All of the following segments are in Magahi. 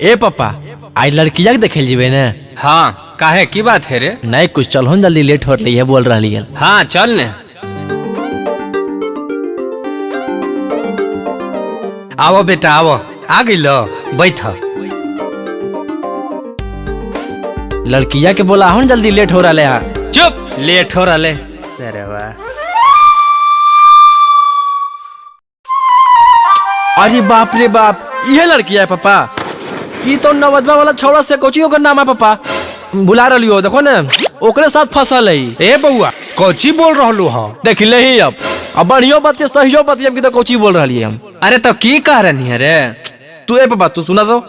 ए पापा, आज लड़किया के देखे जेबे ने? हाँ, काहे की बात है रे? नहीं कुछ, चल जल्दी, लेट हो रही है बोल रही है। हाँ चल ने। आवो बेटा आवो, आ गई लो, बैठ। लड़किया के बोला हो जल्दी, लेट हो रहा है। चुप, लेट हो रहा है। अरे वाह। अरे बाप रे बाप, ये लड़की है पापा। ये तो नवदवा वाला छौड़ा से कोची ओकर नाम है पापा, भुला रही हो देखो ने, ओकरे साथ फसल है। ए बउआ, कोची बोल रहलू हो? देख ले ही अब बढ़ियो बात सहियो बात हम की तो कोची बोल रही हम। अरे तो की कह रही है रे तू? ए पापा तू सुना तो।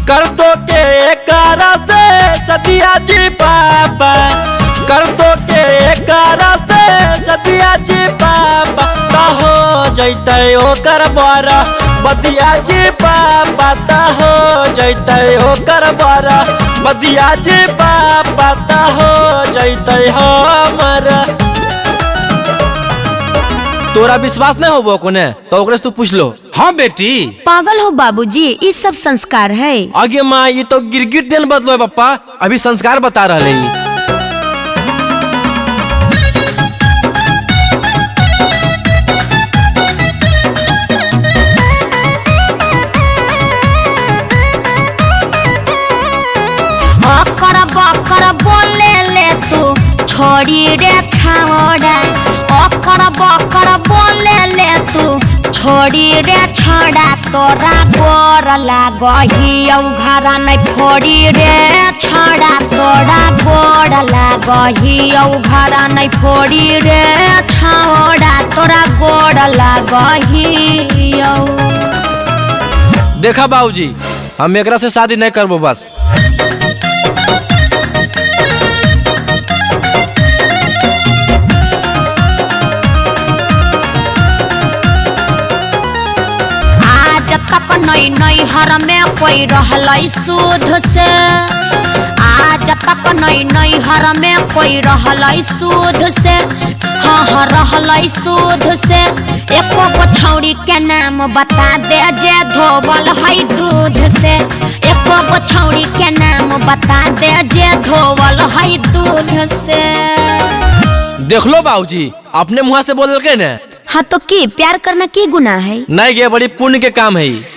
कर दो के कारा से सदिया जी पापा, कर दो के कारा से सदिया जी पापा, ता हो जैते ओकर बरा बदिया जी पापा, ता हो जैते ओकर बरा बदिया जी पापा, ता हो जैते हमर। तोरा विश्वास नहीं होबो कोने तो ओकरे से तू पूछ लो। हाँ बेटी। पागल हो बाबूजी, ये सब संस्कार है। आगे माँ, ये तो गिरगिट डेल बदलो है पप्पा, अभी संस्कार बता रहा है। अकर बकर बोले ले तू छोड़ी रे छावड़ा, अकर बकर बोले ले तू छोड़ी रे छड़ा, तोरा गोर लागही औ घरा नहीं फोड़ी रे छड़ा, तोरा गोर लागही औ घरा नहीं फोड़ी रे छड़ा, तोरा गोर लागही औ। देखा बाबूजी, हम एकरा से शादी नहीं करबो बस। तक नई नई हर में कोई रहलै सुध से, आज तक नई नई हर में कोई रहलै सुध से, हाँ हाँ रहलै सुध से। एको गो छौड़ी के नाम बता दे जे धोवल है दूध से, एको गो छौड़ी के नाम बता दे जे धोवल है दूध से। देख लो बाबूजी, अपने मुँह से बोल के ने। हाँ तो की प्यार करना की गुनाह है? नहीं गे, बड़ी पुण्य के काम है।